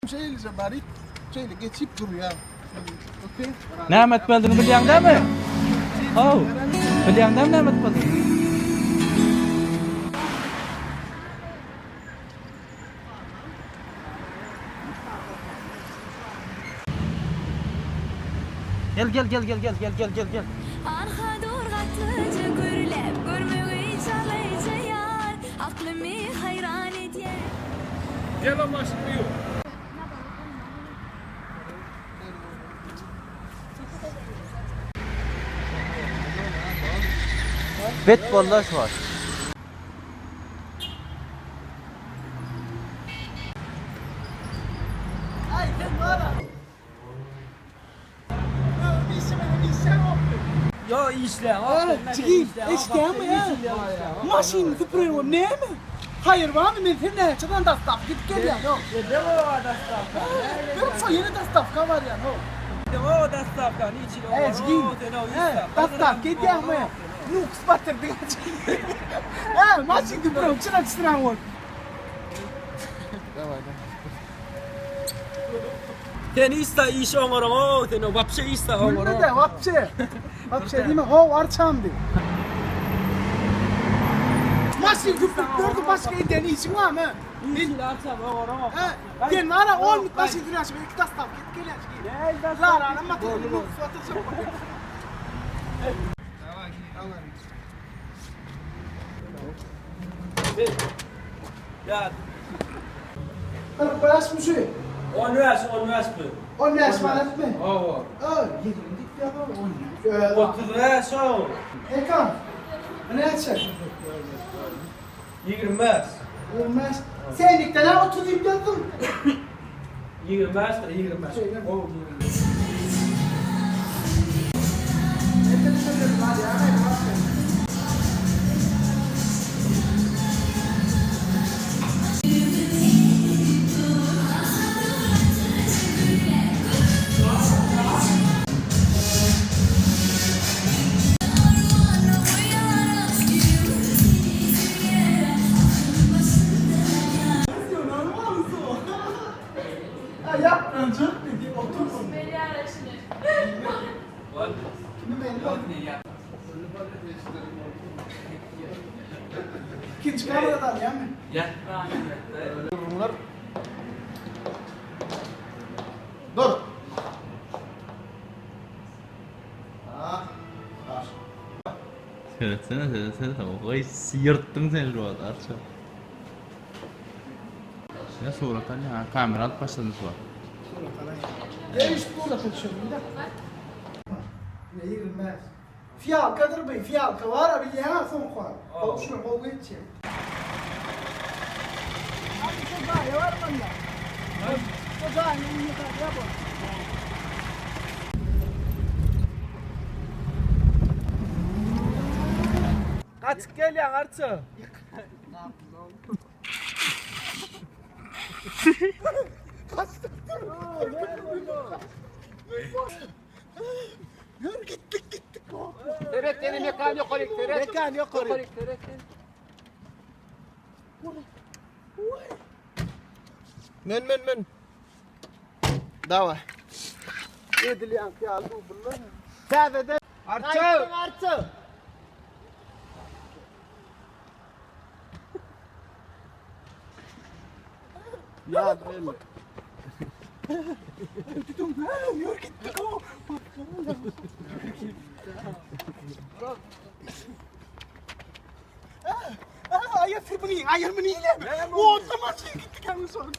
Şeýleje baryp, şeýle geçip durýar. Okey. Näme etmelidigini bilýäň dämi? How, bilýäň dämi näme etmelidigini? Gel gel gel gel gel gel gel gel gel. Arka dur gatlyja gürläp görmegi çalaýja ýar aklymy haýran edýär. Gel o maşyny ýuw. Bet boldy şu wagt. Aý sen bara. Yo işle. Jigim, eşitýäňmi ýa? Maşynyny süpüren näme? Haýyr barmy men sen näçeden dastavka gidip gelýän ho. Görüp şo ýene dastavka barýan ho. O dastavka niçin o? Ey jigim, dastavka edýäňmi? Nuks batyrdyň jigim. Hä, maşyn süpüren çyra çyran bolup. Daway daway. Sen ista iş oňaryň o sen o wapşe ista oňaryň. Gülme-de wapşe. Wapşe diýme how arçam diý. Maşyn süpürip durdy başga edýän işiň barmy? Men arçam oňaryň. He, sen bara 10 minut maşyn sürýänçä iki dastaw gidip gelýän. Laranyň motoryny nuks batyrjak bolýar. Ýa. 45 mi şu? 15, 15 bu. 15 manatmy? Hawa. Ö, 20 diýip ýa 15. 35 o. Ekan. Bu näçe? 25. 25. Senlikden ha 30 diýip ýazdyň. 25 dir, 25. Şeýle. Gowy. İkinci kamerada alýarmy? Bunlar Dur. Ah, baş. Seretsene seretsene Oy ýyrtdyň sen şu wagt Arça. Ne surat alýaň? Kamera alyp başladym şu wagt. Surat alaýyn. Ýa iş surata düşelim de. Ne 25. Fialkadyr bu, fialka var abi bilýäň soňky var. Gowy şuna gowy geçýär. Hadi şu jaýa bar munda. Şu jaýyň ýüzüne bol. Gaçyp gelýäň Arça. Yürü gittik gittik. Seret seni mekan ýokaryk seret. Mekan ýokaryk. Ýokaryk seret sen. Men men men. Daway. Edilýän hyýal bu bunlar. Täzeden Arça. Arça. Ya belli. Dedim yürü gittik o. Ayır bunu, ayır bunu ile. O tamam şey gittik hemen sonra.